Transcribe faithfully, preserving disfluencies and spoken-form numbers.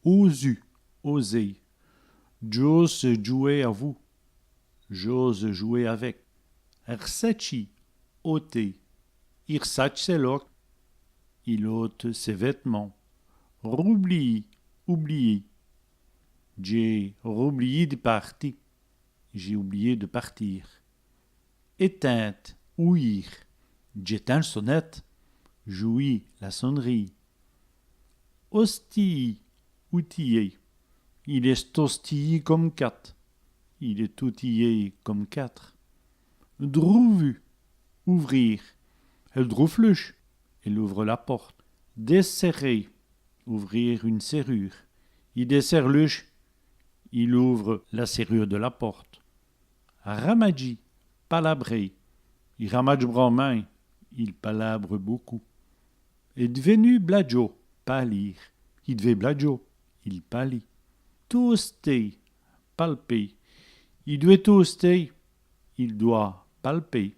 Osu, oser. Dj'ose djouwer avou. J'ose jouer avec. R'satchî, ôter. I r'satche sès loques. Il ôte ses vêtements. Roubliyî, oublier. Dj'é roubliyî di pârti. J'ai oublié de partir. Ètinde, ouïr. Dj'ètinds l' sonète. J'ouïs la sonnerie. Ostiyî, outiller. Il èst ostiyî come quate. Il est outillé comme quatre. Drouvu, ouvrir. Èl droûve l'uch. Elle ouvre la porte. Dèssèrer, ouvrir une serrure. I dèssère l'uch. Il ouvre la serrure de la porte. Ramadjî, palabrer. I ramadje branmint. Il palabre beaucoup. Èdvènu bladjo, pâlir. I d'vét bladjo. Il pâlit. Tauster, palper. I dwèt tauster. Il doit palper.